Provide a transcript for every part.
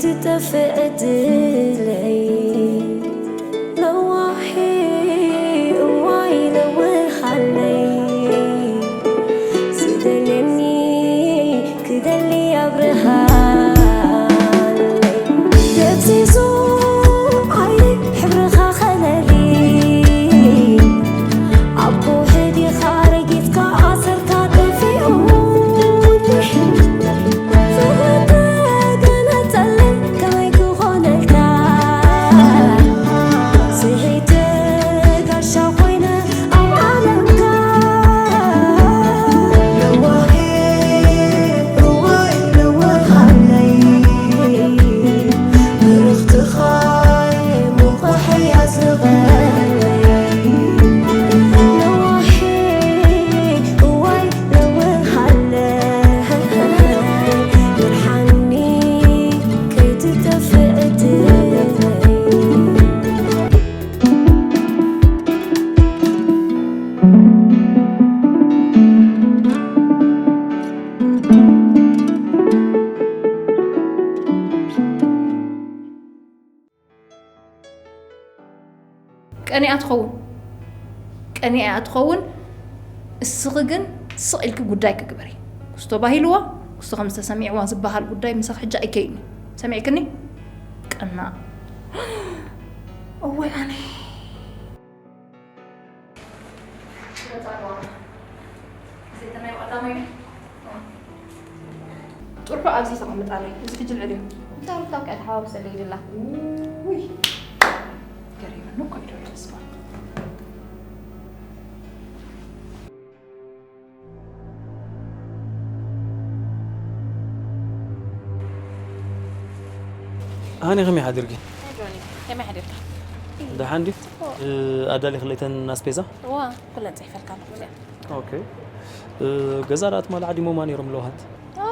ትጠፍእ ዕድለይ ለዋሂ እዋይ ለውሃለይ ዝደልየኒ ክደሊ ኣብርሃለይ ደብዚዙ ዓይነይ ሕብርኻ ከለሊ ኣብ ከውሒ ዲኻ ረጊጽካ ኣሰርካ ጠፊኡ ፍቕሪ ተገነጸለይ ከመይ ክኾነልካ ስሒተ ጋሻ ኮይነ ኣብ ዓለምካ ለዋሂ እዋይ ለዋሃለይ ብርኽትኻ ቀኒኣ ትኸውን። ቀኒኣ እያ ትኸውን። እስኺ ግን ስቕ ኢልኪ ጉዳይኪ ግበሪ። ክስቶ ባሂልዋ፣ ክስቶ ከም ዝተሰሚዕዋ ዝበሃል ጉዳይ ምሳኺ ሕጂ ኣይከይድን እዩ። ሰሚዕክኒ? ቀና። እወይ ኣነ። ጥርሑ ኣብዚ ተቐምጣለይ። እዚ ሕጂ ልዕልዮ። እታ ሩታ እኮ እያ ተሓዋውሰለይ ድላ። ውይ፣ ገሪሙኒ እኮ እዩ ደሎ ስማ። ሃኒ፣ ከመይ ሓዲርኪ? ሃይ ጆኒ፣ ከመይ ሓዲርካ? ደሓን ድዩ? ጽቡቕ። እ፣ ኣዳሊኽለይተን ኣስቤዛ? እዋ፣ ኩለን ጽሒፈልካ ኣለኹ እዚኣ። ኦኬ። እ፣ ገዛ ደኣ ትማሊ ዓዲሞማ ነይሮም ለውሃት። ኦ፣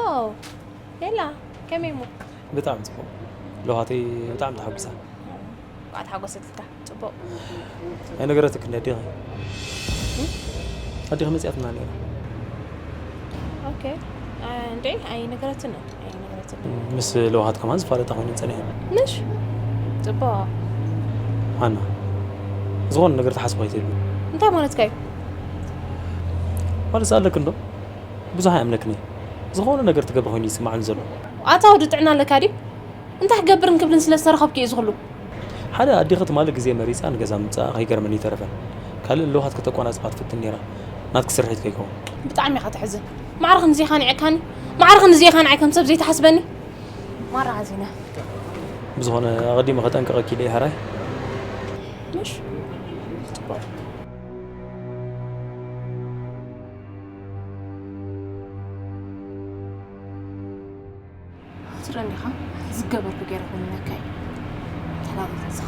ቤላ፣ ከመይ እሞ? ብጣዕሚ ጽቡቕ። ለውሃተይ ብጣዕሚ ተሓጒሳ። እንኳዕ ተሓጎሰትልካ። ጽቡቕ። ኣይነገረትክን ኣዴኺ? እም? ኣዴኺ መጺኣትና ነይራ። ኦኬ። እ፣ እንዴ፣ ኣይነገረትንን፣ ኣይነገረትንን። እም፣ ምስ ለውሃት ከማን ዝፋለጣ ኮይነን ጸኒሐን። ምሽ? ጽቡቕ። ሃና፣ ዝኾነ ነገር ትሓስቦ ከይትህልዊ። እንታይ ማለትካ እዩ? ማለት ኣለኪ እንዶ? ብዙሕ ኣይኣምነክን እየ። ዝኾነ ነገር ትገብሪ ኮይኑ ይስማዓኒ ዘሎ። ኣታ ወዲ ጥዕና ኣለካ ድዩ? እንታይ ክገብርን ክብልን ስለ ዝተረኸብኩ እዩ እዚ ኩሉ። ሓደ ኣዴኺ ትማሊ ግዜ መሪጻ ንገዛ ምምጻኣ ከይገርመኒ ኣይተረፈን። ካልእ ለውሃት ከተቋናጽባ ትፍትን ነይራ። ናትኪ ስርሒት ከይከውን። ብጣዕሚ ኢኻ ተሕዝን። ማዕረ ክንድዚ ኢኻ ንዒቕካኒ? ማዕረ ክንድዚ ኢኻ ንዓይ ከም ሰብ ዘይትሓስበኒ? ማራ ሓዚነ። ብዝኾነ ኣቐዲመ ከጠንቅቐኪ ኢለ እየ፣ ሕራይ? ምሽ? ጽቡቕ። ትርኢ እንዲኻ፣ ዝገበርኩ ገይረ ክውንነካ እየ። ተላበጥ ንስኻ።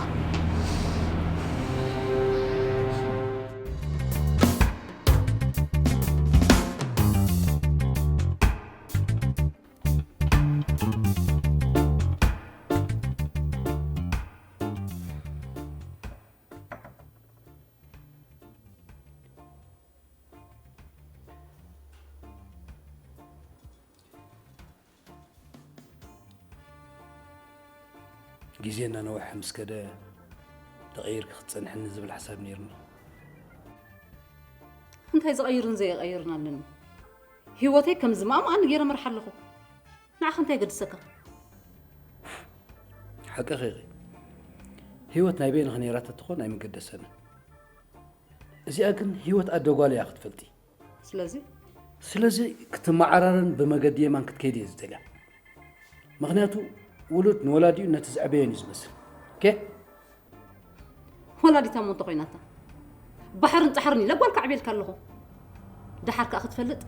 ግዜ እናነውሐ ምስ ከደ፣ ተቐይርኪ ክትጸንሕኒ ዝብል ሓሳብ ነይርኒ። እንታይ ዝቐይርን ዘይቐይርን ኣለኒ? ህይወተይ ከም ዝማም ኣነ ገይረ መርሓ ኣለኹ። ንዓኻ እንታይ የገድሰካ? ሓቅኺ ኢኺ። ህይወት ናይ በይንኺ ነይራ ተትኾን ኣይምገደሰንን። እዚኣ ግን ህይወት ኣደ ጓል እያ ክትፈልጢ። ስለዚ? ስለዚ ክትመዓራረን ብመገዲ የማን ክትከይድ እየ ዝደልያ። ምኽንያቱ ውሉድ ንወላዲኡ ነቲ ዘዕበየን እዩ ዝመስል። ኦኬ? ወላዲታ እሞ እንተኾይናታ? ባሕርን ጻሕርን ኢለ ጓልካ ኣዕብየልካ ኣለኹ። ደሓር ከኣ ክትፈልጥ፣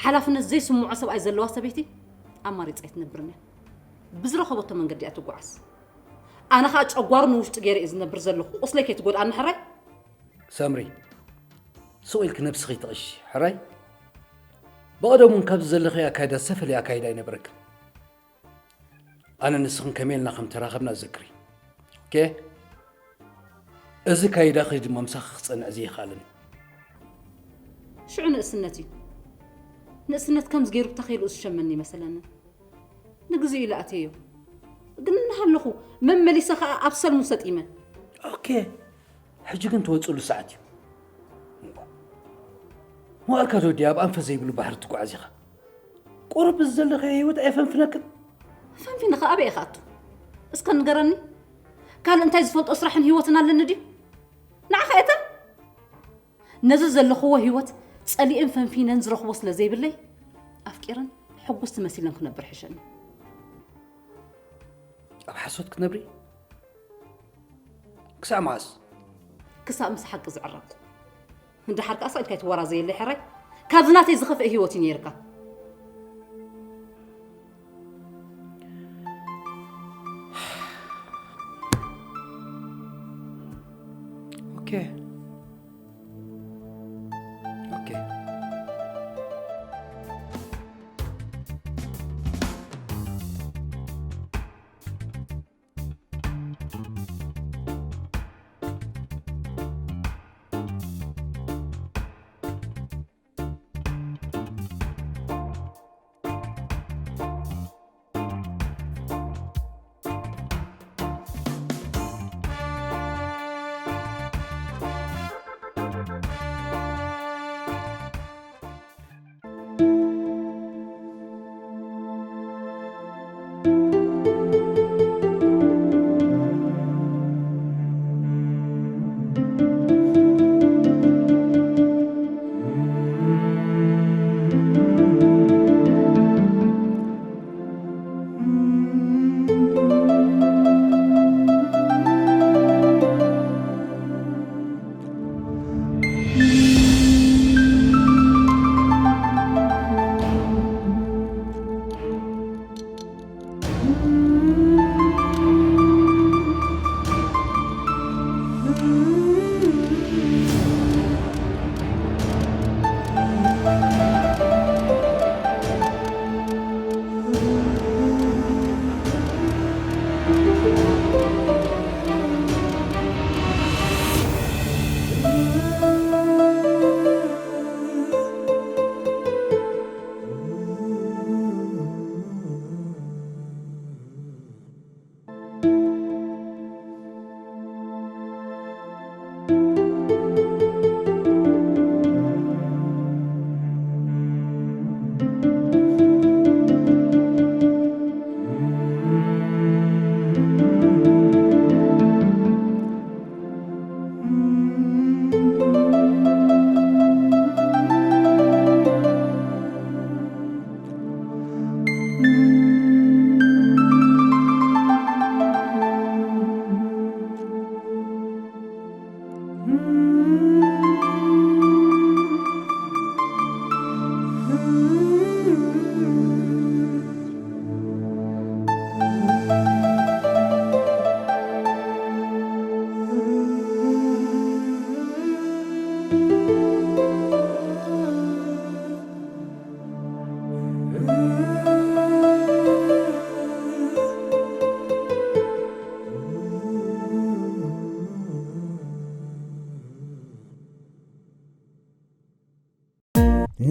ሓላፍነት ዘይስምዖ ሰብኣይ ዘለዋ ሰበይቲ ኣማሪጻ ኣይትነብርን እያ። ብዝረኸበቶ መንገዲ እያ ትጓዓዝ። ኣነ ኸኣ ጨጓሩ ንውሽጢ ገይረ እየ ዝነብር ዘለኹ። ቁስለይ ከይትጎድኣኒ ሕራይ? ሳምሪ፣ ስቕ ኢልኪ ነብስኺ ትቕሺ፣ ሕራይ? ብቐደም እውን ካብዚ ዘለኺ ኣካይዳ ዝተፈለየ ኣካይዳ ኣይነበረክን። ኣነ ንስኽን ከመይ ኢልና ከም ተራኸብና ዘክሪ። ኦኬ? እዚ ካይዳኺ ድማ ምሳኺ ክጸንዕ ዘይኽኣልን። ሽዑ ንእስነት እዩ። ንእስነት ከምዚ ገይሩ ተኺሉ ዝሸመኒ ይመሰለኒ። ንግዚኡ ኢለ ኣትየዮ። ግን እናሃለኹ መመሊሰ ኸኣ ኣብ ሰልሙ ሰጢመ። ኦኬ፣ ሕጂ ግን ትወፅሉ ሰዓት እዩ። መዋእልካ ዶ ድያ ኣብ ኣንፈት ዘይብሉ ባሕሪ ትጓዓዝ ኢኻ? ቁሩብ እዚ ዘለኻዮ ህይወት ኣየፈንፍነክን? ፈንፊነ ኸኣ ኣበይ እየ ክኣቱ? እስከ ንገረኒ። ካልእ እንታይ ዝፈልጦ ስራሕን ህይወትን ኣለኒ ድዩ? ንዓኻ እተን ነዚ ዘለኽዎ ህይወት ጸሊኤን ፈንፊነን ዝረኽቦ ስለ ዘይብለይ፣ ኣፍቂረን ሕጉስቲ መሲለን ክነብር ሕሸኒ። ኣብ ሓሶት ክትነብሪ? ክሳብ መዓስ? ክሳብ ምስ ሓቂ ዝዕረቕ። እንድሓር ከኣ ስቕ ኢልካ ኣይትወራዘየለይ ሕራይ። ካብዚ ናተይ ዝኸፍአ ህይወት እዩ ነይርካ። ኦኬ። ኦኬ።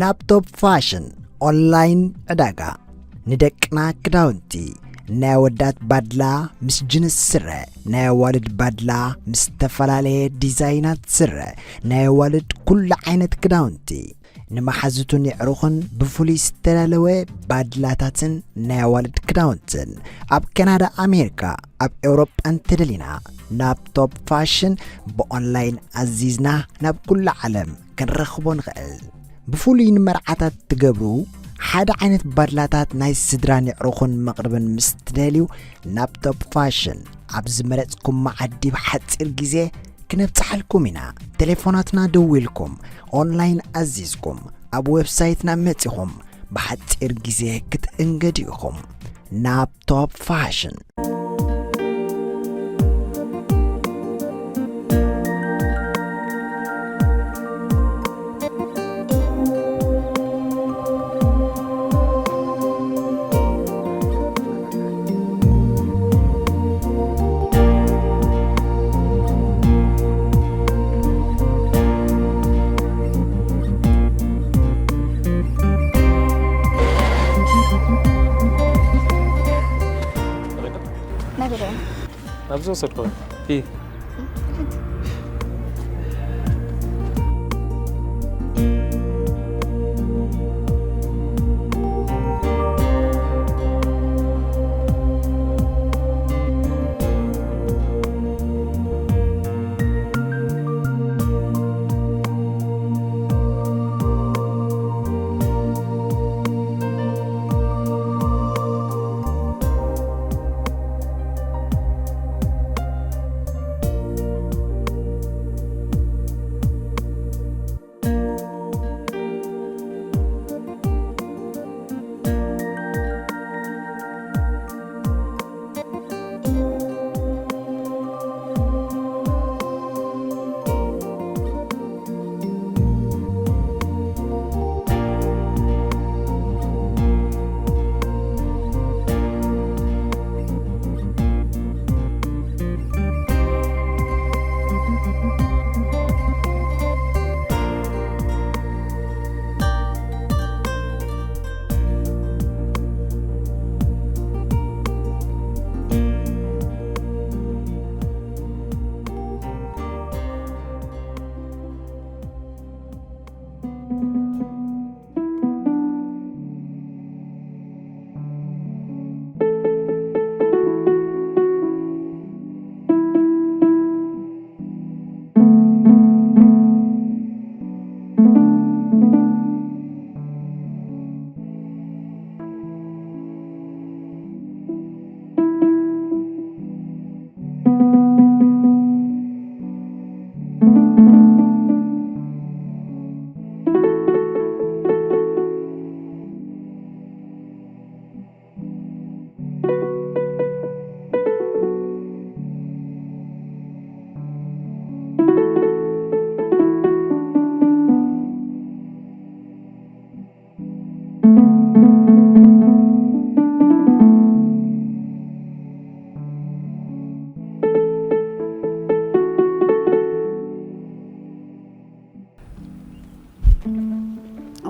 ናብ ቶፕ ፋሽን ኦንላይን ዕዳጋ፣ ንደቅና ክዳውንቲ፣ ናይ ኣወዳት ባድላ ምስ ጅንስ ስረ፣ ናይ ኣዋልድ ባድላ ምስ ዝተፈላለየ ዲዛይናት ስረ፣ ናይ ኣዋልድ ኩሉ ዓይነት ክዳውንቲ፣ ንመሓዙትን የዕሩኽን ብፍሉይ ዝተዳለወ ባድላታትን ናይ ኣዋልድ ክዳውንትን። ኣብ ካናዳ፣ ኣሜሪካ፣ ኣብ ኤውሮጳ እንተደሊና፣ ናብ ቶፕ ፋሽን ብኦንላይን ኣዚዝና ናብ ኩሉ ዓለም ክንረኽቦ ንኽእል። ብፍሉይ ንመርዓታት ትገብሩ ሓደ ዓይነት ባድላታት ናይ ስድራን የዕሩኽን መቕርብን ምስ ትደልዩ፣ ናብ ቶፕ ፋሽን ኣብ ዝመረጽኩሞ ዓዲ ብሓጺር ግዜ ክነብጽሓልኩም ኢና። ቴሌፎናትና ደዊልኩም፣ ኦንላይን ኣዚዝኩም፣ ኣብ ዌብሳይትና መጺኹም ብሓጺር ግዜ ክትእንገዱ ኢኹም። ናብ ቶፕ ፋሽን። ናበይ ደኣ ኢና? ኣብዚ ወሰድኮ። ሂ።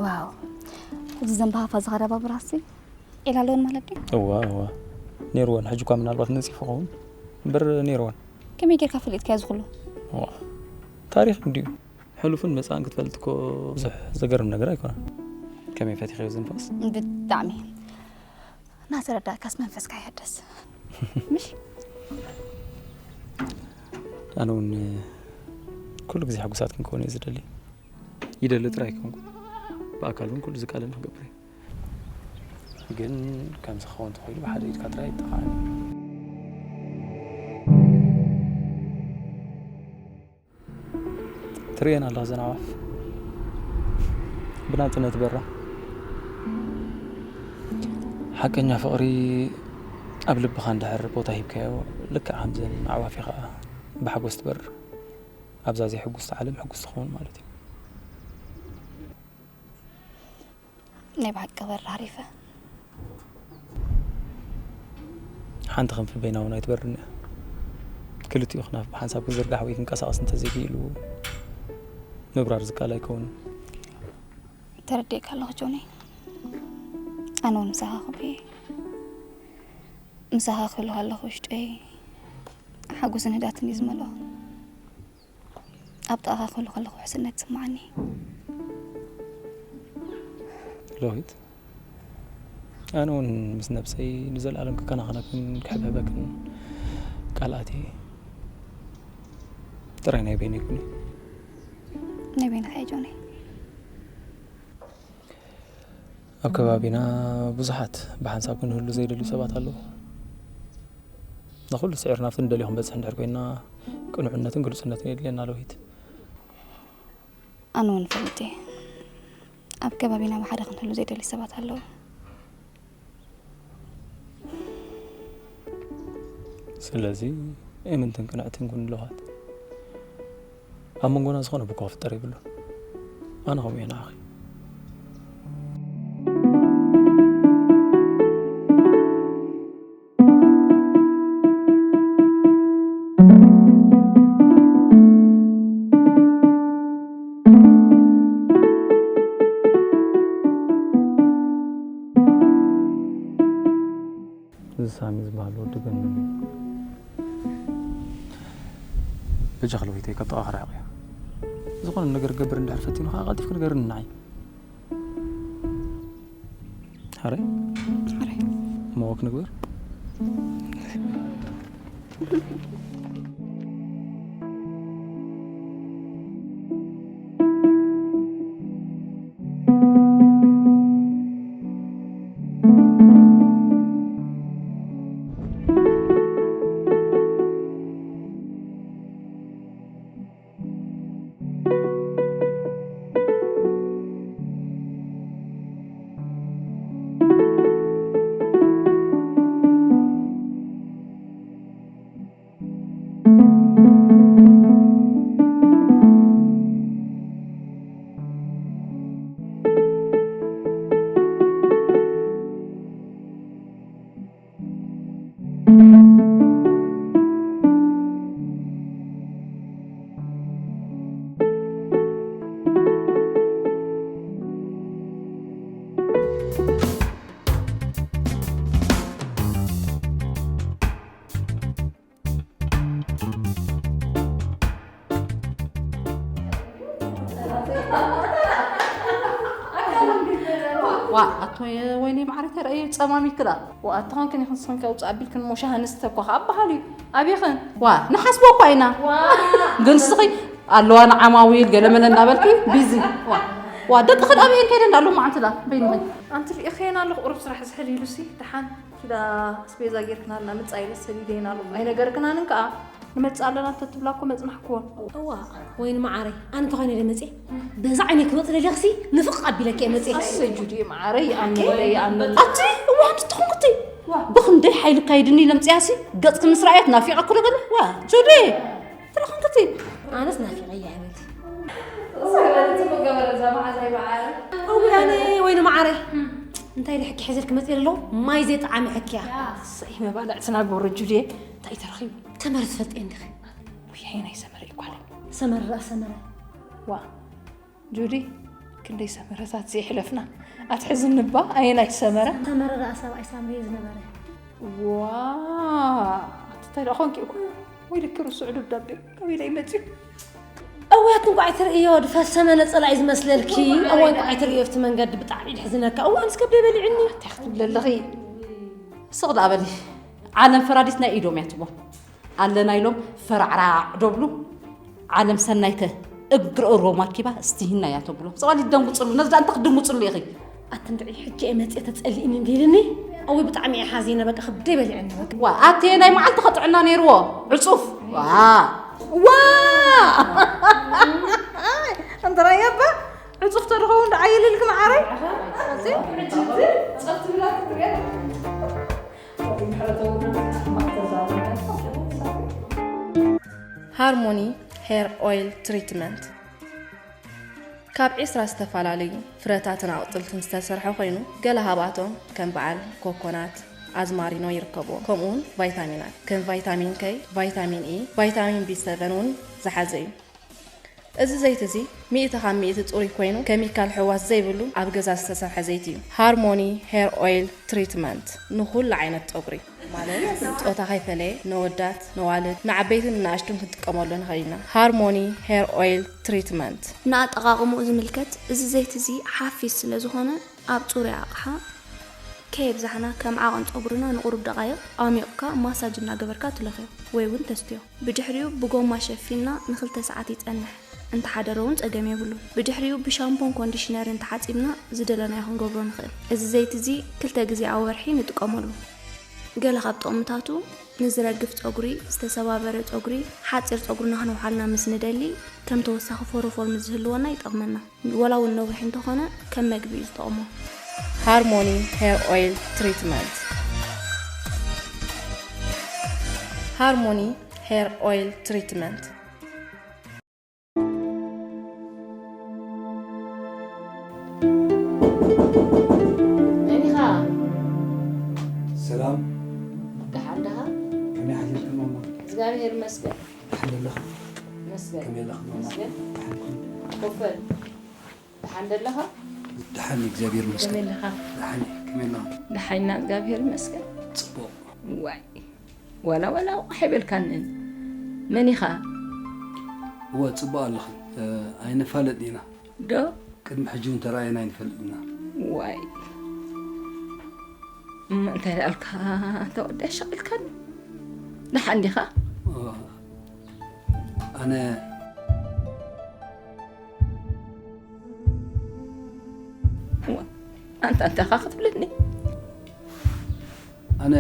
ዋው፣ እዚ ዘንባሃፋ ዝኸዳ ባቡራሲ ዒላ ኣለወን ማለት ድዩ? እዋ እዋ፣ ነይርወን። ሕጂ እኳ ምናልባት ነፂፉ ኸውን እምበር ነይርወን። ከመይ ጌርካ ፈሊጥካዮ ዝኹሉ? እዋ፣ ታሪኽ እንድዩ። ሕሉፍን መጻእን ክትፈልጥ እኮ ብዙሕ ዘገርም ነገር ኣይኮነን። ከመይ ፈቲኸዮ ዝንፋስ? ብጣዕሚ እናተረዳእካስ መንፈስካ ይሕደስ። ምሽ ኣነ እውን ኩሉ ግዜ ሕጉሳት ክንከውን እየ ዝደሊ። ይደሊ ጥራይ ኣይኮንኩ፣ ብኣካል እውን ኩሉ ዝካለኒ ክገብር እየ። ግን ከምዚ ክኸውን ተኽኢሉ ብሓደ ኢድካ ጥራይ ይጠቓዓኒ። ትርእየን ኣለኻ እዘን ኣዕዋፍ ብናጽነት በራ። ሓቀኛ ፍቕሪ ኣብ ልብኻ እንድሕር ቦታ ሂብካዮ፣ ልክዕ ከምዘን ኣዕዋፍ ኢኻ ብሓጎስ ትበርር። ኣብዛ ዘይሕጉስቲ ዓለም ሕጉስ ትኸውን ማለት እዩ። ናይ ብሓቂ ክበርር ሃሪፈ። ሓንቲ ክንፊ በይና እውን ኣይትበርን እያ። ክልቲኡ ክናፍ ብሓንሳብ ክዝርጋሕ ወይ ክንቀሳቐስ እንተዘይክኢሉ ምብራር ዝከኣል ኣይከውንን። ተረዲኤካ ኣለኹ ጆኒ። ኣነ እውን ምሳኻ ክብሪ ምሳኻ ክህሉ ከለኹ ውሽጠይ ሓጎስን ህዳትን እዩ ዝመልኦ። ኣብ ጥቓኻ ክህሉ ከለኹ ውሕስነት ይስምዓኒ። ሎሂት፣ ኣነ እውን ምስ ነብሰይ ንዘለኣለም ክከናኸነክን ክሕብሕበክን ቃል ኣትየ። ጥራይ ናይ በይነይ ኩኒ። ናይ በይንኻ እየ ጆኒ። ኣብ ከባቢና ብዙሓት ብሓንሳብ ክንህሉ ዘይደልዩ ሰባት ኣለዉ። ንኹሉ ስዒርና ኣብቲ ንደልዮ ክንበጽሕ እንድሕር ኮይንና ቅኑዕነትን ግሉጽነትን የድልየና ሎሂት። ኣነ እውን እፈልጥ እየ። ኣብ ከባቢና ብሓደ ክንህሉ ዘይደልዩ ሰባት ኣለዉ። ስለዚ እምንትን ቅንዕትን ኩኒ ሎሃት። ኣብ መንጎና ዝኾነ ብኮ ክፍጠር የብሉን። ኣነ ከምኡ እየ ንዓኺ። እዚ ሳሚ ዝበሃል ወዲ ግን በጃኺ ለወይተይ፣ ካብ ጥቓኺ ርሕቕ እየ። ዝኾነ ነገር ክገብር እንድሕር ፈቲኑ ኸዓ ቀልጢፍኪ ንገርኒ ንዓይ። ሓራይ? ሓራይ። እሞ ወክ ንግበር። ዋ ኣቶ ወይኔ ማዕረ ተርእየ ጸማሚክላ። ዋ ኣታ ኾንክን ኢኽን ንስኽን ከውጽእ ኣቢልክን እሞ ሻሂ ንስተ እኮ ከኣ በሃሉ እዩ። ኣቤኽን? ዋ ንሓስቦ እኳ ኢና። ዋ። ግን ንስኺ ኣለዋ ንዓማዊል ገለ መለ እናበልኪ ቢዚ። ዋ። ዋ ደቅኽን ኣበየን ከይደን ኣለዉ መዓልትላ በይንኺ። ኣንቲ ርኢኽየን ኣለኹ ቁሩብ ስራሕ ዝሕል ኢሉሲ ደሓን ኪዳ ኣስቤዛ ጌርክናልና ምጻ ኢለ ሰዲደየን ኣለኹ። ኣይነገርክናንን ከኣ። ንመጽእ ኣለና እንተትብላ እኮ መጽናሕክዎን። እዋ ወይኒ መዓረይ ኣነ እንተኾይነ ዶ መጽየ በዛ ዓይነይ ክመጽእ ደሊኽሲ ንፍቕ ኣቢለኪ እየ መጽየ። ኣሰይ ጁዲ መዓረይ ይኣምነለይ ይኣምነለይ። ኣቲ እዋ ኣንቲ ትኹንክቲ ብኽንደይ ሓይሊ ካይድኒ ለምጽያሲ ገጽኪ ምስ ረኣየት ናፊቐኩ ዶ ገለ ዋ ጁዲ ትረኽንክቲ ኣነስ ናፊቐያ እየ በልቲ። እዋ ኣነ ወይኒ መዓረይ እንታይ ኢለ ሕኪ ሒዘልኪ መጽየ ኣለኹ ማይ ዘይጠዓመ ሕክያ። ኣሰይ መባልዕትና ጎረ ጁድየ እንታይ ተረኺቡ? ተመረ ትፈልጥየ እንዲኺ? ውይ ናይ ሰመረ እዩ ጓለይ። ሰመረ ደኣ ሰመረ። ዋ ጁዲ ክንደይ ሰመረታት ዘይሕለፍና ኣትሕዝኒ እባ ኣየናይ ሰመረ? ሰመረ ደኣ ሰብኣይ ሳምሪ እዩ ዝነበረ። ዋ ኣቲ እንታይ ደኣ ኾንኪ እኮ ወይ ልክ ርስዑ ደብዳቤ ካበይ ደኣ ይመጽእ እዩ? እዋት እንቋዕ ትርእዮ ድፈሰመ ነጸላ እዩ ዝመስለልኪ። እዋይ እንቋዕ ትርእዮ ኣብቲ መንገዲ ብጣዕሚ ድሕዝነካ። እዋን እስከ ብደይ በሊዕኒ። እንታይ ክትብሊ ኣለኺ? ስቕ ደኣ በሊ። ዓለም ፈራዲት ናይ ኢዶም እያ ትብሎ። ኣለና ኢሎም ፈራዕራዕ ዶብሉ። ዓለም ሰናይከ እግሪ እሮም ኣርኪባ እስትሂና እያ ተብሎ። ጸዋሊት ደንጉጽሉ። ነዚ ደኣ እንታይ ክትድንጉጽሉ ኢኺ? ኣቲ እንድዒ ሕጂ እየ መጽየ ተጸሊእኒ እንዲልኒ ኣዊ ብጣዕሚ እየ ሓዚነ በቃ ክብደይ በሊዐኒ በቃ። ዋ ኣቲ ናይ መዓልቲ ከጥዕና ነይርዎ ዕጹፍ። ዋ ዋ እንተራየ እባ ዕጹፍ ተድኸውን ደዓይልልኪ መዓረይ። ኣቲ ሕጂ እቲ ጸፍ ትብላ ክትሪኦ። ሃርሞኒ ሄር ኦይል ትሪትመንት ካብ ዒስራ ዝተፈላለዩ ፍረታትን ኣቑጽልትን ዝተሰርሐ ኮይኑ፣ ገለ ካብኣቶም ከም በዓል ኮኮናት፣ ኣዝማሪኖ ይርከብዎም። ከምኡውን ቫይታሚናት ከም ቫይታሚን ከይ፣ ቫይታሚን ኢ፣ ቫይታሚን ቢ ሰቨን እውን ዝሓዘ እዩ። እዚ ዘይቲ እዚ ሚእቲ ካብ ሚእቲ ጽሩይ ኮይኑ፣ ከሚካል ሕዋስ ዘይብሉ ኣብ ገዛ ዝተሰርሐ ዘይቲ እዩ። ሃርሞኒ ሄር ኦይል ትሪትመንት ንኹሉ ዓይነት ጸጉሪ። ማለት ጾታ ከይፈለየ ነወዳት፣ ነዋልድ፣ ንዓበይትን ንኣሽቱን ክንጥቀመሉ ንኽእል ኢና። ሃርሞኒ ሄር ኦይል ትሪትመንት። ንኣጠቓቕምኡ ዝምልከት፣ እዚ ዘይቲ እዚ ሓፊስ ስለ ዝኾነ፣ ኣብ ጽሩይ ኣቕሓ ከየብዛሕና ከም ዓቐን ጸጉርና ንቑሩብ ደቓይቕ ኣሚቕካ ማሳጅ እናገበርካ ትለኽዮ ወይ እውን ተስትዮ። ብድሕሪኡ ብጎማ ሸፊንና ንኽልተ ሰዓት ይጸንሕ። እንተሓደረ እውን ጸገም የብሉን። ብድሕሪኡ ብሻምፖን ኮንዲሽነርን ተሓጺብና ዝደለናዮ ክንገብሮ ንኽእል። እዚ ዘይቲ እዚ ክልተ ግዜ ኣብ ወርሒ ንጥቀመሉ። ገለ ካብ ጥቕምታቱ፣ ንዝረግፍ ጸጉሪ፣ ዝተሰባበረ ጸጉሪ፣ ሓጺር ጸጉርና ከነውሓልና ምስ ንደሊ፣ ከም ተወሳኺ ፎሮፎር ምስ ዝህልወና ይጠቕመና። ወላ እውን ነዊሕ እንተኾነ፣ ከም መግቢ እዩ ዝጠቕሞ። ሃርሞኒ ሄር ኦይል ትሪትመንት። ሃርሞኒ ሄር ኦይል ትሪትመንት። መን ኢኻ? ሰላም። ደሓን ደኻ? ከመይ ሓዲርክን ማማ? እግዚኣብሔር ይመስገን። ደሓን ደለኻ? ይመስገን። ከመይ ኣለኻ ማማ? ይመስገን። ደሓን ኩን። ኮፈል። ደሓን ደለኻ? ደሓን እግዚኣብሔር ይመስገን። ከመይ ኣለኻ? ደሓን እየ። ከመይ ኣለኻ? ደሓን ኢና እግዚኣብሔር ይመስገን። ጽቡቕ። ዋይ። ዋላ ዋላ ቋሕ ኣይበልካንን። መን ኢኻ? እወ፣ ጽቡቕ ኣለኽን። እ፣ ኣይንፋለጥን ኢና። ዶ? ቅድሚ ሕጂ እውን ተራእየና ኣይንፈልጥን ኢና። ዋይ። እሞ እንታይ ደኣልካ? ተወዲ ኣሻቒልካኒ። ደሓን ዲኻ? እወ፣ ኣነ እዋ፣ ኣንታ እንታይ ኢኻ ክትብለኒ? ኣነ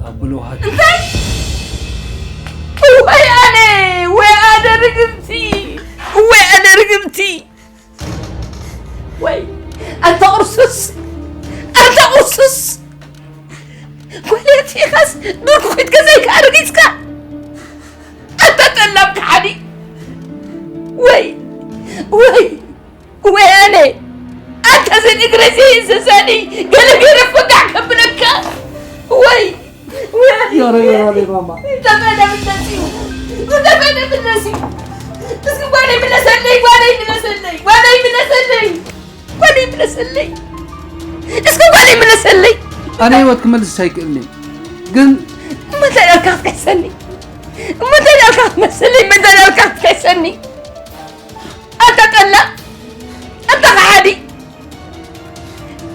ኣቦ ለውሃት። እንታይ? ወይ ኣነ፣ ወይ ኣነ ርግምቲ፣ ወይ ኣነ ርግምቲ። ወይ ኣንታ ቁርሱስ፣ ኣንታ ቁርሱስ። ጎልያት ኢኻስ ዱር ክኹት ገዛይ ከኣ ረጊጽካ። ኣንታ ጠላም ከሓዲ። ወይ፣ ወይ፣ ወይ ኣነ። ኣንታ ዘን እግረ ዘይእዘዛኒ ገለ ገይረ ፈጋዕ ከብለካ። ወይ፣ ወይ ኣነ። ያረ፣ ያረ፣ ማማ። ተፈደ ምለስዩ። ተፈደ ምለስዩ። እስኪ ጓለይ ምለሰለይ፣ ጓለይ ምለሰለይ፣ ጓለይ ምለሰለይ። ጓለይ ምለሰለይ። እስኪ ጓለይ ምለሰለይ። ኣነ ህይወት ክመልስ ኣይክእልን እየ። ግን እሞ እንታይ ዳልካ ክትከሰኒ? እሞ እንታይ ዳልካ ክትመልሰለይ? እሞ እንታይ ዳልካ ክትከሰኒ? ኣታ ጠላ፣ ኣታ ከሓዲ፣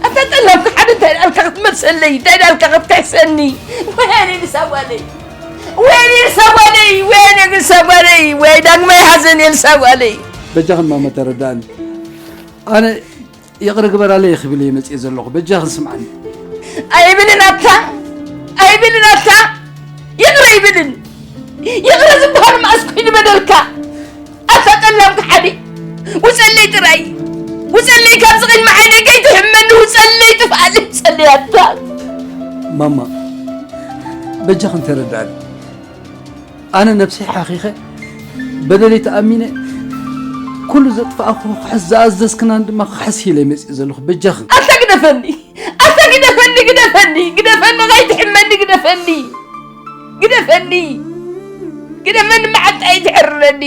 ኣታ ጠላ ከሓዲ፣ እንታይ ዳልካ ክትመልሰለይ? እንታይ ዳልካ ክትከሰኒ? ወያኔ ንሳ ጓለይ፣ ወያኔ ንሳ ጓለይ፣ ወያኔ ንሳ ጓለይ፣ ወይ ዳግማይ ሓዘን እየ ንሳ ጓለይ። በጃኽን ማማ ተረዳእኒ። ኣነ ይቕረ ግበራለይ ክብል እየ መፅየ ዘለኹ። በጃኽን ስምዓኒ። ኣይብልን ኣታ፣ ኣይብልን ኣታ፣ ይቕረ ኣይብልን። ይቕረ ዝበሃል መኣስ ኮይኑ በደልካ? ኣታ ጠላም ከሓዲ፣ ውፀለይ ጥራይ፣ ውፀለይ ካብዚ ቅድሚ ዓይነይ ከይትሕመኒ፣ ውፀለይ፣ ጥፍኣለይ፣ ውፀለይ ኣታ። ማማ፣ በጃኽን ተረዳእኒ። ኣነ ነብሰይ ሓኺኸ በደለይ ተኣሚነ ኩሉ ዘጥፋእኹ ክሕስ ዝኣዘዝክናን ድማ ክሕስ ኢለ መፅእ ዘለኹ በጃኽን። ኣታ ግደፈኒ፣ ኣታ ግደፈኒ፣ ግደፈኒ፣ ግደፈኒ፣ ከይትሕመኒ፣ ግደፈኒ፣ ግደፈኒ፣ ግደፈኒ፣ መዓልቲ ኣይትሕርረኒ።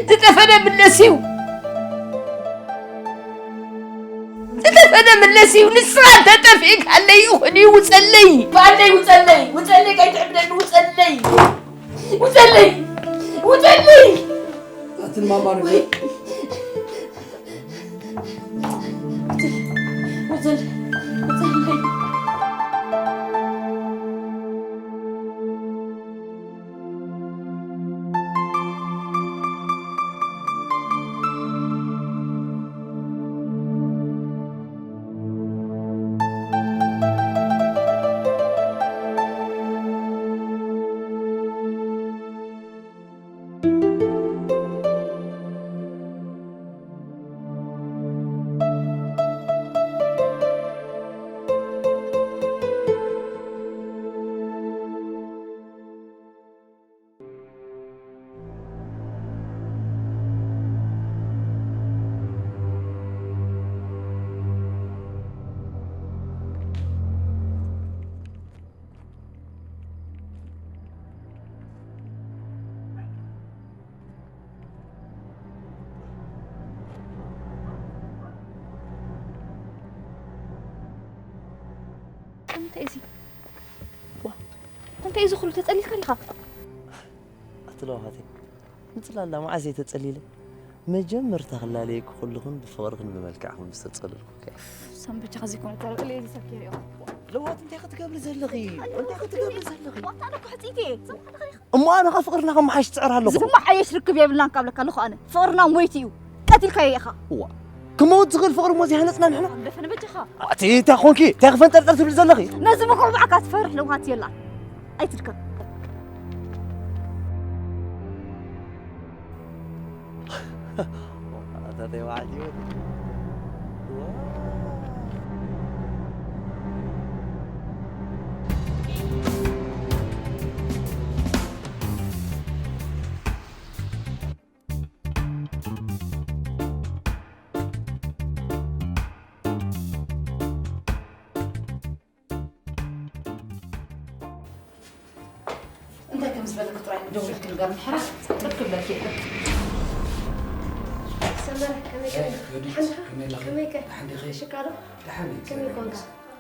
ዝጠፈነ ምለስ እዩ። ዝተፈነ ምለስ እዩ። ንስኻ እንተጠፊእካ ኣለይ ይኹን እዩ። ውፀለይ። ባለይ ውፀለይ። ውፀለይ ከይትዕብደኒ ውፀለይ። ውፀለይ። ውፀለይ። ኣትን ማማር። ወይ። ውፀለይ። ውፀለይ። እንታይ እዚ? ዋ፣ እንታይ እዚ ኩሉ ተጸሊልካ ኣለኻ? ኣቲ ለዋሃተይ፣ ንጽላላ መዓዝ እየ ተጸሊለ? መጀመርታ ክላለየኪ ከለኹን ብፍቕርኽን ብመልክዕኽን ምስ ተጸለልኩ እኮ እየ። ሳም በጃኻ ዘይኮነ እኮ፣ ለለየ እዚ ሰብ ከይሪኦ። ለዋት እንታይ ክትገብሪ ዘለኺ? እንታይ ክትገብሪ ዘለኺ? ዋታ ኣነ እኮ ሕጽይቲ እየ። እሞ ኣነ ኸ ፍቕርና ከመሓይሽ ትጽዕር ኣለኹ። ዝመሓየሽ ርክብ የብልናን ካብ ለካ ኣለኹ ኣነ። ፍቕርና ሞይቲ እዩ። ቀቲልካዮ ኢኻ። እዋ። ክመውት ዝኽእል ፍቕሪ እሞ ዘይሃነጽና ንሕና? ደፈነ በጃኻ። ኣቲ እንታይ ኾንኪ? እንታይ ክፈንጠርጠር ትብሊ ዘለኺ? ነዚ ምኩዕባዕካ ትፈርሕ ለውሃት የላን። ኣይትድከም። ኣታተይ በዓል ህይወት። እንታይ ከም ዝበለኪ ጥራይ ደዊልኪ ንገርኒ፣ ሕራይ ርክብ በልኪ። ሰመረ፣ ከመይ ከመይ? ዮዲት፣ ደሓን ዲኻ? ከመይ ኣለኺ? ከመይ ከ? ደሓን ዲኺ? ሽካሮ? ደሓን እየ፣ ከመይ ኮንካ?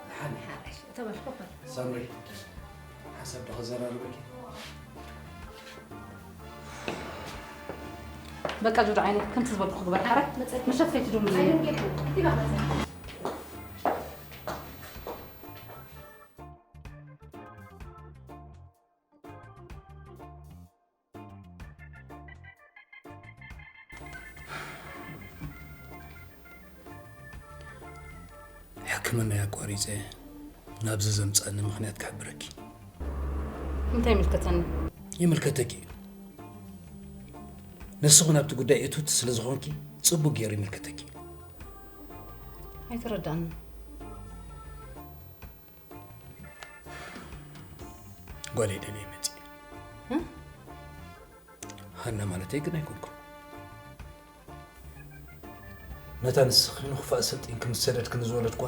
ደሓን እየ። ሓራይ፣ ተበልኩ ኮን። ሳምሪ፣ ሰብ ዶ ክዘራርበኪ? በቃ ጆዶ ዓይነይ ከምቲ ዝበልኩ ክግበር ሓረ መሸፈይቲ ዶ ሕክምና ኣቋሪፀ ናብዚ ዘምፀኒ ምኽንያት ክሕብረኪ። እንታይ ይምልከተኒ? ይምልከተኪ እዩ። ንስኹ ናብቲ ጉዳይ እቱት ስለ ዝኾንኪ ፅቡቅ ገይሩ ይምልከተኪ እዩ። ኣይተረዳእኒ። ጓለይ ደልየ መፂ። ሃና ማለተይ ግን ኣይኮንኩን። ነታ ንስኺ ንኽፋእ ሰልጢንኪ ምስ ሰደድክኒ ዝወለድኳ፣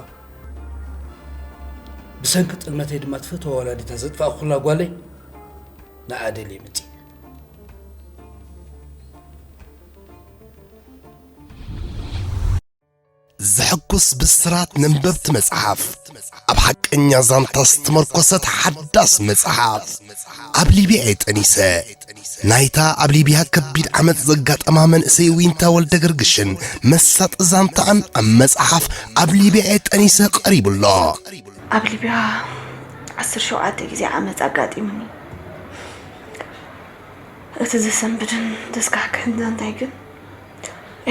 ብሰንኪ ጥልመተይ ድማ ትፈትዋ ወላዲታ ዘጥፋእኩላ ጓለይ ንዓ ደልየ መጺ። ዘሐጉስ ብስራት ነንበብቲ መጽሓፍ፣ ኣብ ሓቀኛ ዛንታ ዝተመርኮሰት ሓዳስ መጽሓፍ። ኣብ ሊብያ እየ ጠኒሰ። ናይታ ኣብ ሊብያ ከቢድ ዓመጽ ዘጋጠማ መንእሰይ ዊንታ ወልደገርግሽን መሳጢ ዛንታኣን ኣብ መጽሓፍ ኣብ ሊብያ እየ ጠኒሰ ቀሪቡ ኣሎ። ኣብ ሊብያ ዓሰርተ ሸውዓተ ግዜ ዓመጽ ኣጋጢሙኒ። እቲ ዘሰንብድን ዘስካሕክሕን ዛንታይ ግን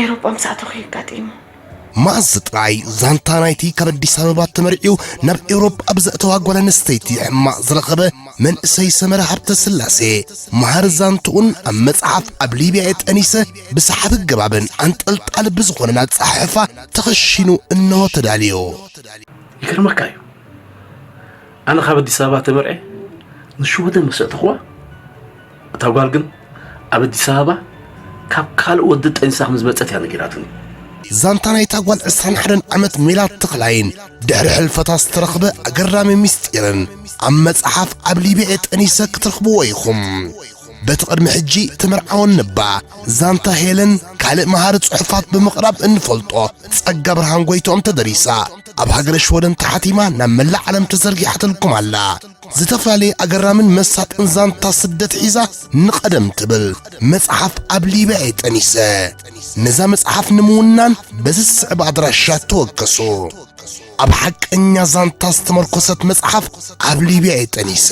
ኤውሮጳ ምስ ኣተኹ እዩ ኣጋጢሙ። መኣዝ ጥራይ ዛንታ ናይቲ ካብ ኣዲስ ኣበባ ተመርዕዩ ናብ ኤውሮጳ ብዘእተዋ ጓል ኣንስተይቲ ሕማቕ ዝረኸበ መንእሰይ ሰመረ ሃብተስላሴ መሃሪ ዛንትኡን ኣብ መጽሓፍ ኣብ ሊብያ እየ ጠኒሰ ብሰሓቢ ኣገባብን ኣንጠልጣሊ ብዝኾነን ኣጸሓሕፋ ተኸሺኑ እንሆ ተዳልዩ። ይገርመካ እዩ። ኣነ ካብ ኣዲስ ኣበባ ተመርዐ ንሽወደን ምስ ኣእተኽዋ፣ እታ ጓል ግን ኣብ ኣዲስ ኣበባ ካብ ካልእ ወዲ ጠኒሳ ከም ዝመጸት እያ ነጊራትኒ። ዛንታ ናይታ ጓል ዕስራን ሓደን ዓመት ሜላት ተኽላይን ድሕሪ ሕልፈታ ዝተረኽበ ኣገራሚ ምስጢርን ኣብ መጽሓፍ ኣብ ሊብያ ጠኒሰ ክትረኽብዎ ኢኹም። በቲ ቅድሚ ሕጂ ተመርዓወን እባ ዛንታ ሄለን ካልእ መሃሪ ጽሑፋት ብምቕራብ እንፈልጦ ጸጋ ብርሃን ጎይትኦም ተደሪሳ ኣብ ሃገረ ሽወደን ተሓቲማ ናብ መላእ ዓለም ተዘርጊሓትልኩም ኣላ። ዝተፈላለየ ኣገራምን መሳጥን ዛንታ ስደት ሒዛ ንቐደም ትብል መጽሓፍ ኣብ ሊብያ እየ ጠኒሰ። ነዛ መጽሓፍ ንምውናን በዚ ዝስዕብ ኣድራሻ ተወከሱ። ኣብ ሓቀኛ ዛንታ ዝተመርኮሰት መጽሓፍ ኣብ ሊብያ እየ ጠኒሰ።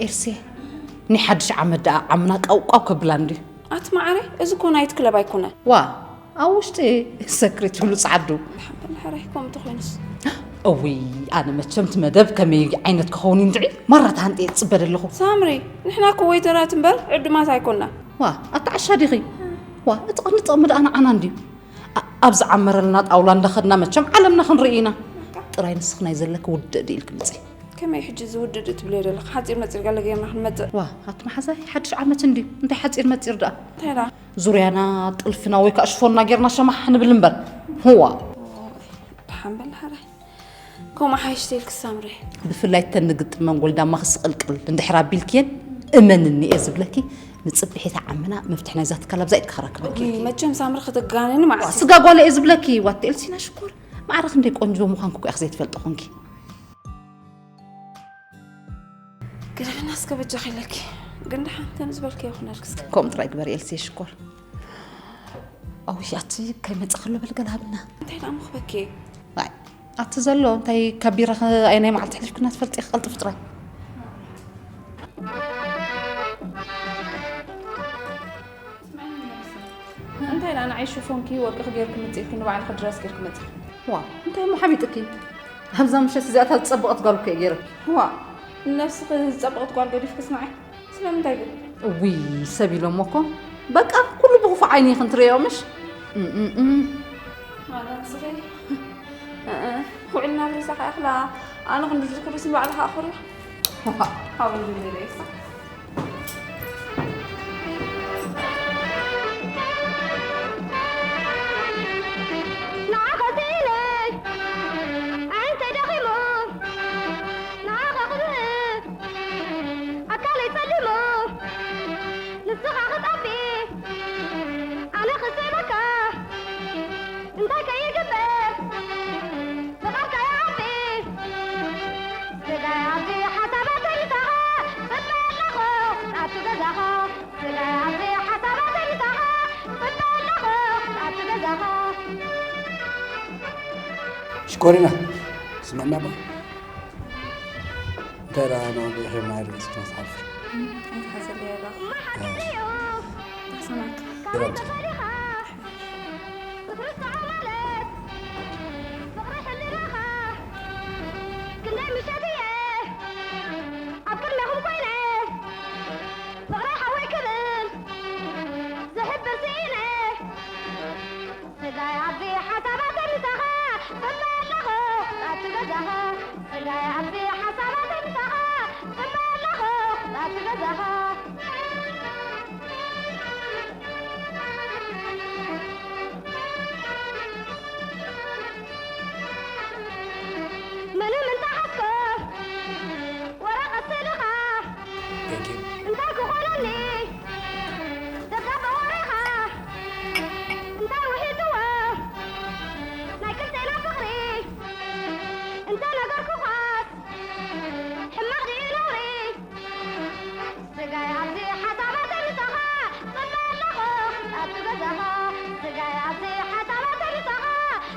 ኤርሴ ናይ ሓድሽ ዓመት ደኣ ዓምና ቃውቃው ከብላ እንድዩ። ኣቲ መዓረይ፣ እዚ እኮ ናይት ክለብ ኣይኮነ። ዋ ኣብ ውሽጢ ሰክሬት ይብሉ ጻዓዱ። ሓራይ ከምቲ ኮይኑስ። እውይ ኣነ መቸም እቲ መደብ ከመይ ዓይነት ክኸውን እዩ እንድዒ ማራ ተሃንጠ እየ ዝጽበ ዘለኹ። ሳምሪ፣ ንሕና እኮ ወይተራት እምበር ዕዱማት ኣይኮና። ዋ ኣታ ዓሻ ዲኺ? ዋ እቲ ቅንጥቕሚ ደኣ ንዓና እንድዩ። ኣ- ኣብ ዝዓመረልና ጣውላ እንዳኸድና መቸም ዓለምና ክንርኢ ኢና። ጥራይ ንስኺ ናይ ዘለኪ ውድእ ድዩ ኢልኪ ምጺ። ከመይ ሕጂ እዚ ውድእ ድዩ ትብልዮ ዘለኺ? ሓጺር መጺር ገለ ጌርና ክንመጽእ። ዋ ኣቲ መሓዛይ ሓድሽ ዓመት እንድዩ እንታይ ሓጺር መጺር ደኣ። እንታይ ደኣ? ዙርያና ጥልፍና ወይ ከዓ ሽፎንና ጌርና ሸማሕ ንብል እምበር። ህዋ። ደሓን በል ሓራይ። ከምኡ ሓይሽ ተይልኪ ሳምሪ። ብፍላይ እተን ንግጥመን ጎልዳማ ክስቕልቅል እንድሕር ኣቢልክየን እመንኒ እየ ዝብለኪ። ንጽብሒታ ዓምና መፍትሒ ናይዛ ትካል ኣብዛ ኢድካ ክረክበኪ እየ። መቸም ሳምሪ ክትጋነኒ መዓስ። ስጋ ጓል እየ ዝብለኪ ዋት ኤልሲና ሽኮር። ማዕረ ክንደይ ቆንጆ ምዃንኩ እኮ ኢኺ ዘይትፈልጢ ኮንኪ። ግደፍና እስከ በጃኺ ኢለኪ። ግን ደሓን ከም ዝበልክዮ ይኹነልኪ እስከ። ከምኡ ጥራይ ግበሪ ኤልሲ ሽኮር። ኣውይ ኣቲ ከይመጽእ ከሎ በል ገለ ሃብና። እንታይ ደኣ ምኽበኪ? ኣይ ኣቲ ዘሎ እንታይ ካብ ቢራ ከ ኣየናይ መዓልቲ ሕሊፍክና ትፈልጢ ኢኺ ቀልጥፊ ጥራይ። እንታይ ደኣ ንዓይ ሽፎንኪ ወርቅኺ ጌርኪ መጺእኪ ንባዕልኺ ድረስ ጌርኪ መጺእኪ። ዋው እንታይ እሞ ሓቢጥኪ? ኣብዛ ምሸት እዚኣ እታ ዝጸበቐት ጓል እኮ እየ ጌረኪ። ዋእ ንነብስኺ ዝጸበቐት ጓል ገዲፍክስ ንዓይ ስለምንታይ ግን? እውይ ሰብ ኢሎሞ እኮ በቃ ኩሉ ብኽፉእ ዓይኒ ኢኽን ትርእዮ ምሽ? እምእምእም። ኣነ ንስኺ ኩዕልና ብርእሳ ከይኣኽላ ኣነ ክንዲ ዝኽርስ ንባዕልኻ ኣኽርዮ። ሓወይ ዝብለለይሳ። ንዓኻ ስኢነ ኣዒንተይ ደኺሙ ንዓኻ ክዝህር ኣካለይ ጸሊሙ ንስኻ ክትኣቢ ኣነ ክስዕበካ እንታይ ከይግበር ብቓልካ ሽኮሪና ስምዕና ባ እንታይ ደኣ ንብዙሕ ማዕረ እስኪ ነስሓልፍ። ኣይትሓዘለይ ኣባ። ኣይ። ተሰማዕካ። ግራት። ክትርስዖ ማለት ፍቕሪ ሕልናኻ ክንደይ ምሸት እየ ኣብ ቅድሜኹም ኮይነ ፍቕረይ ሓወይ ክብል ዝሕብር ስኢነ። ስጋይ ኣብዚ ሓሳባት ምሳኻ ጽበ ኣለኹ ኣብቲ ገዛኻ። ስጋይ ኣብዚ ሓሳባት ምሳኻ ጽበ ኣለኹ ኣብቲ ገዛኻ። ምንም እንተሓዝኮ ወረቐት ስእልኻ እንታይ ክኾነኒ ደብዳበ ወሬኻ እንታይ ውሒጥዎ ናይ ክልቴና ፍቕሪ እንተ ነገርኩኻስ ሕማቕ ድዩ ነውሪ? ስጋይ ኣብዚ ሓሳባት ምሳኻ ጽበ ኣለኹ ኣብቲ ገዛኻ። ስጋይ ኣብዚ ሓሳባት ምሳኻ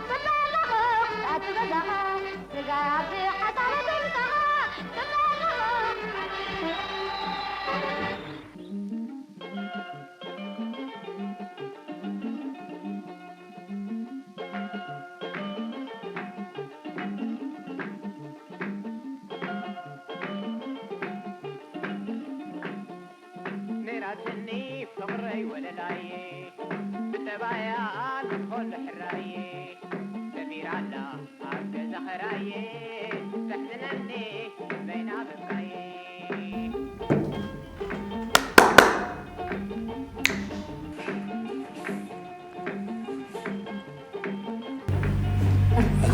ጽበ ኣለኹ ኣብቲ ገዛኻ። ስጋይ ኣብዚ ሓሳባት ምሳኻ ጽበ ኣለኹ። ነይራትኒ ፍቕረይ ወለላይ ብጠባያ ንኾሉ ሕራይ ሰሚራ ኣላ ኣብ ገዛ ኸራይ ተሕዝነኒ በይና በባይ።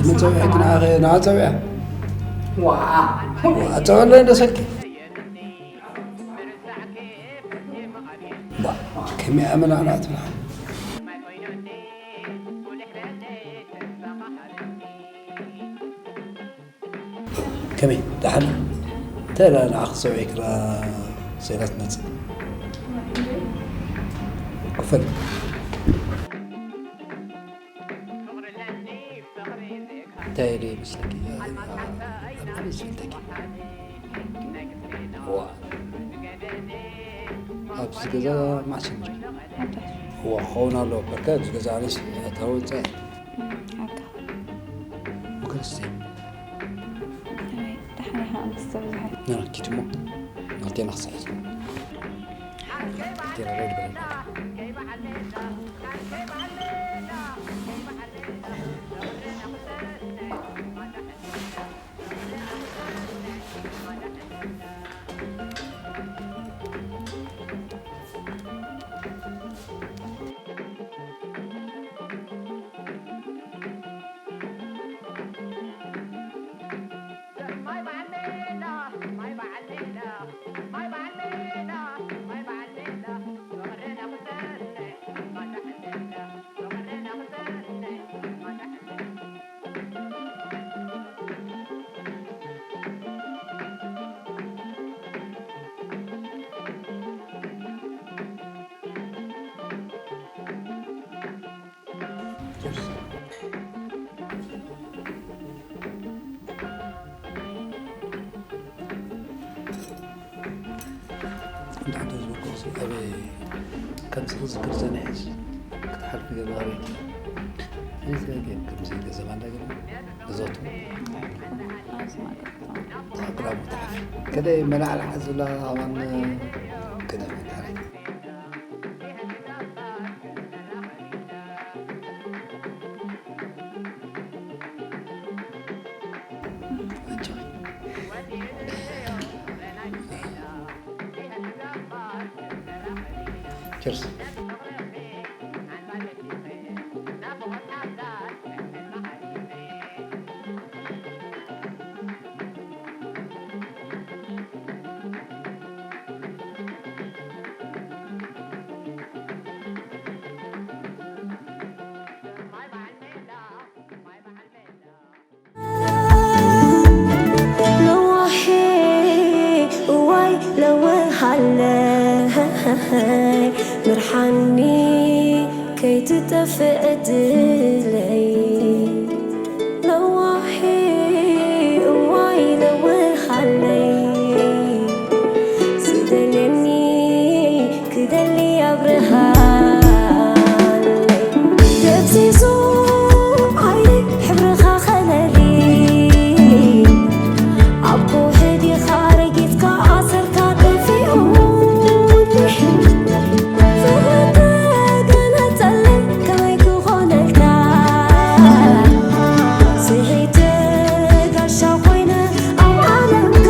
መጸውዒ ክንኣኸ ንኣጸውዒያ። ዋ። ኣጸወለ እንደ ሰልኪ። ዋ፣ ከመይ ኣመና ናትና። ከመይ ደሓን? እንታይ ደኣ ንዓኺ ሰብዒ ክላ ሰይላት መጽእ? ክፈል። እንታይ ኢሉ ይመስለኪ? ኣብ ዝፈልጠኪ? ዋ። ኣብዚ ገዛ ማዕስ ንርኢ? እዋ፣ ክኸውን ኣለዎ። በርካ ኣብዚ ገዛ ኣነስ እታ ወጻኢ። እም፣ ሓካ። ምክንስቲ። ኣይ፣ ደሓን ኢኻ፣ ኣንተ ዝተብዝሐ። ንረኪት እሞ፣ ናልቴና ክስሕት። ናልቴና ሬድ በለና። እንዳ ዓዲ ዝበልኩ ሲ ኣበይ ከም ዝኽዝክር ዘንሒስ ክትሓልፊ ገባሪ። እዚ ግን ከምዚ ገንዘብ ኣለ ግን እዞቱ ኣቅራቡ ተሓፊ ከደይ መላዕላ ዝብላ ኣዋን ከደፍ መድሓኒት። Cheers. ለዋሄ እዋይ ለወሃለ ፍዕድለይ ለዋሒ እዋይ ለውሃለይ ዝደልየኒ ክደሊ ኣብርሃለይ ደብዚዙ ዓይነይ ሕብርኻ ከለሊ ኣብ ከውሒ ዲኻ ረጊጽካ ኣሰርካ ጠፊኡ ፍቕሪ ተገነጸለይ ከመይ ክኾነልካ ስሒተ ጋሻ ኮይነ ኣብ ዓለምካ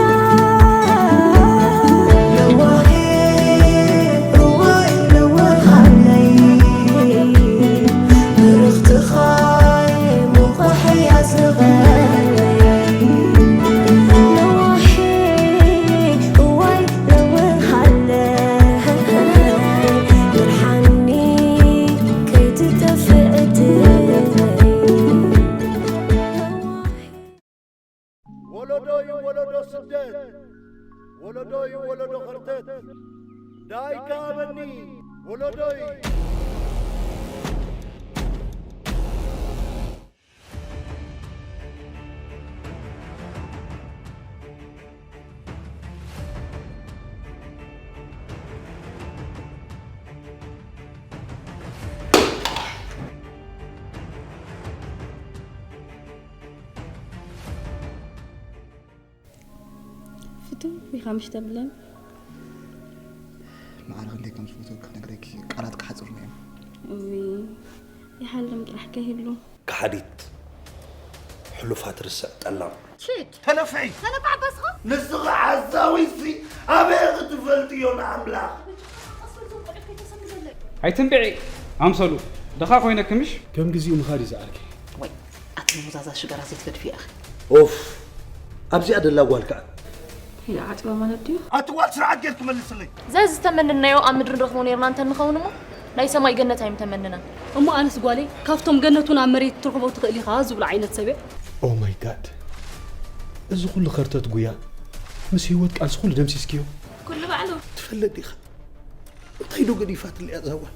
ለዋሂ እዋይ ለዋሃለይ ብርኽትኻ ወለዶ እዩ ወለዶ ስደት፣ ወለዶ እዩ ወለዶ ኸርተት። ዳይካ ኣበኒ ወለዶይ። ፍትው ኢኻ ምሽ ተብለን። ማዕረ ክንደይ ከም ዝፈትወኪ ክነግረኪ ቃላት ክሓፅሩኒ እዮም። እውይ ይሓልም ጥራሕ ከይህሉ። ከሓዲት ሕሉፋት ርስዕ ጠላም። ሽድ ተነፍሒ ተነፋ ዓባስኻ ንስኺ ሓሳዊሲ ኣበይ ክትፈልጥዮ ንኣምላኽ ኣይትንብዒ ኣምሰሉ ድኻ ኮይነኪ ምሽ? ከም ግዚኡ ምኻድ እዩ ዝኣርኪ። ወይ ኣቲ ሞዛዛ ሽጋራ ዘይትገድፊ ኢኺ። ኦፍ ኣብዚኣ ደላ ጓል ከኣ ይዓጽባ ማለት ድዩ? ኣቲ ጓል ስርዓት ጌርኪ መልስለይ። ዘዚ ዝተመነናዮ ኣብ ምድሪ ንረኽቦ ኔርና እንተ ንኸውን እሞ ናይ ሰማይ ገነት ኣይምተመነናን። እሞ ኣነስ ጓለይ ካብቶም ገነት እውን ኣብ መሬት ክትረኽቦ ትኽእል ኢኻ ዝብሉ ዓይነት ሰብ እየ። Oh my God እዚ ኩሉ ከርተት ጉያ ምስ ህይወት ቃልሲ ኩሉ ደምሲስክዮ። ኩሉ ባዕሉ። ትፈልጥ ዲኻ እንታይ ዶ ገዲፋትለይ እያ እዛ ጓል?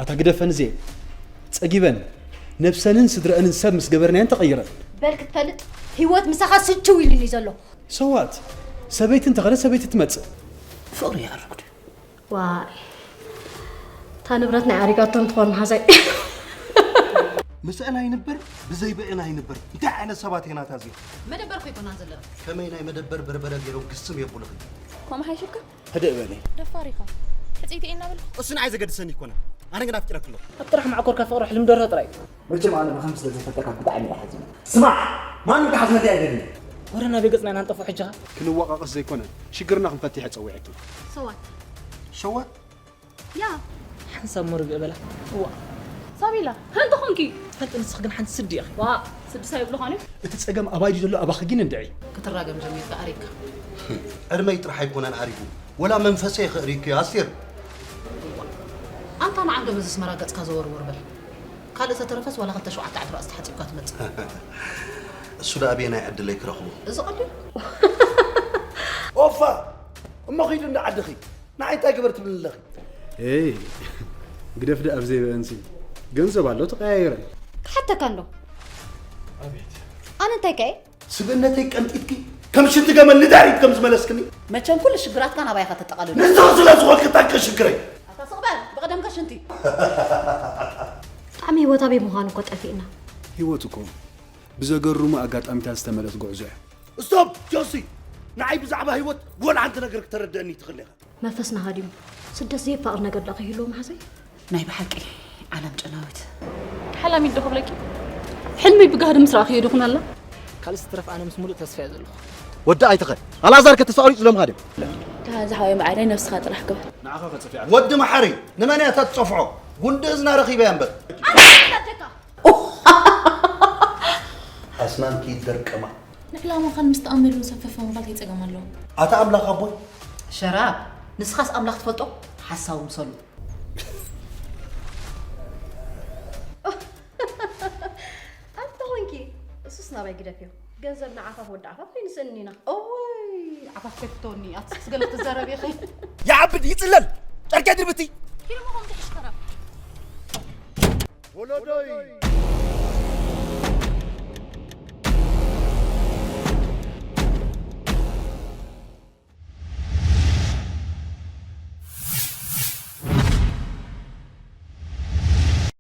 ኣታ ግደፈኒ እዜ ጸጊበን ነብሰንን ስድረአንን ሰብ ምስ ገበርናየን ተቐይረን። በል ክትፈልጥ ህይወት ምሳኻ ስችው ኢሉኒ ዘሎ። So what? ሰበይቲ እንተኸደት ሰበይቲ ትመጽእ። ፍቕሪ ይኣርግ ድዩ? ዋይ እታ ንብረት ናይ ኣሪጋቶ እንትኾን መሓዛይ። ምስአን ኣይንበር ብዘይ ብአን ኣይንበር እንታይ ዓይነት ሰባት ኢና እታ እዚኦም። መደበር እኮ ኣይኮናን ዘለና። ከመይ ናይ መደበር በርበረ ገይሮም ግስም የብሉኺ። ከምኡ ሓይሽካ ህድእ በሊ። ደፋር ኢኻ። ሕጽይቲ እየ እናበልኩ። እሱ ንዓይ ዘገድሰኒ ኣይኮነን። ኣነ ግን ኣፍቂረኪ ኣለኹ። ኣብ ጥራሕ ማዕኮርካ ፍቕሪ ሕልም ደርሆ ጥራይ እዩ። መቸም ኣነ ብኸምዚ ስለ ዝፈተካ ብጣዕሚ እየ ሓዚነ። ስማዕ! ማንም ክሓዝነለይ ኣይደልን። ወረ ናበይ ገጽና ኢና ንጠፍኦ ሕጂ ኸ? ክንዋቃቀስ ዘይኮነ ሽግርና ክንፈትሕ እየ ጸዊዐኪ። So what? So what? ያ ሓንሳብ እሞ ርግእ በላ። እዋ ሳቢላ ሓንቲ ኾንኪ። ትፈልጢ ንስኺ ግን ሓንቲ ስዲ ኢኺ። ዋእ ስድስ ኣይብሉኻን እዮም። እቲ ጸገም ኣባይ ድዩ ዘሎ ኣባኺ ግን እንድዒ። ክትራገም ጀሚርካ ኣሪግካ። ዕድመይ ጥራሕ ኣይኮነን ኣሪጉ ወላ መንፈሰይ የኽእሪኪ ኣስቴር። ኣንታ ንዓ እንዶ በዚ ኣስመራ ገጽካ ዘወርወር በል። ካልእ ተተረፈስ ዋላ ክልተ ሸውዓተ ዓዲ ራእሲ ተሓጺብካ ትመጽእ። እሱ ደኣ ኣበየናይ ዕድለይ ክረኽቦ? እዚ ቀሊል። ኦፋ! እሞ ኺዲ እንዳ ዓድኺ። ንዓይ እንታይ ግበር ትብልኒ ኣለኺ? ኤይ ግደፍ ደኣ ብዘይ በእንሲ ገንዘብ ኣሎ ተቐያይረን። ክሓተካ እንዶ። ኣነ እንታይ ከ እየ? ስብእነተይ ቀንጢጥኪ ከም ሽንቲ ገመል ንዳሪት ከም ዝመለስክኒ። መቸም ኩሉ ሽግራትካ ናባይ ኢኻ ተጠቓልሎ። ንስኺ ስለ ዝኾንኪ እንታይ ከሽግረይ? ኣታ ስቕ በል ብቐደምካ ሽንቲ። ብጣዕሚ ህይወት ኣበይ ምዃኑ እኮ ጠፊእና። ህይወት እኮ ብዘገርሙ ኣጋጣሚታት ዝተመልአት ጉዕዞ እያ። ስቶፕ ጆሲ! ንዓይ ብዛዕባ ህይወት ወላ ሓንቲ ነገር ክተረድአኒ ኣይትኽእልን ኢኻ። መንፈስና ሃዲሙ ስደት ዘየፋቕር ነገር ደኣ ከይህልዎ መሓዘይ። ናይ ብሓቂ ዓለም ጨናዊት። ሓላሚት ዶ ክብለኪ? ሕልመይ ብጋህዲ ምስ ረኣኽዮ ዶ ኩን ኣላ? ካልእስ ትረፍ ኣነ ምስ ሙሉእ ተስፋ እየ ዘለኹ። ወዲ ኣይትኸ ኣልኣዛር ከ ተስፋ ኣቑሪጹ ኢሎምኻ ድዮም? ደሓን ዝሓወይ መዓረይ ነብስኻ ጥራሕ ግበር። ንዓኻ ከጽፊ ዓረፍ። ወዲ መሓሪ ንመን እያ እታ ትጸፍዖ? ጉንዲ እዝና ረኺበያ እምበር። ኣስናንኪ ይደርቀማ። ንዕላማኻን ምስ ተኣመሉን ሰፈፈ ምባል እንታይ ጸገም ኣለዎ? ኣታ ኣምላኽ ኣቦይ። ሸራብ ንስኻስ ኣምላኽ ትፈልጦ ሓሳዊ ምሰሉ። ኣንተ ኾንኪ እሱስ ናባይ ግደፍዮ። ገንዘብ ንዓፋፍ ወዲ ዓፋፍ ከይንስእንና። እውይ ዓፋፍ ከይፍተወኒ ኣትስክስ ገለ ትዛረብ ኢኺ። ይዓብድ ይጽለል ጨርቂ ድርብቲ። ኪሎ መኾን ትሕሽከራ። ወለዶይ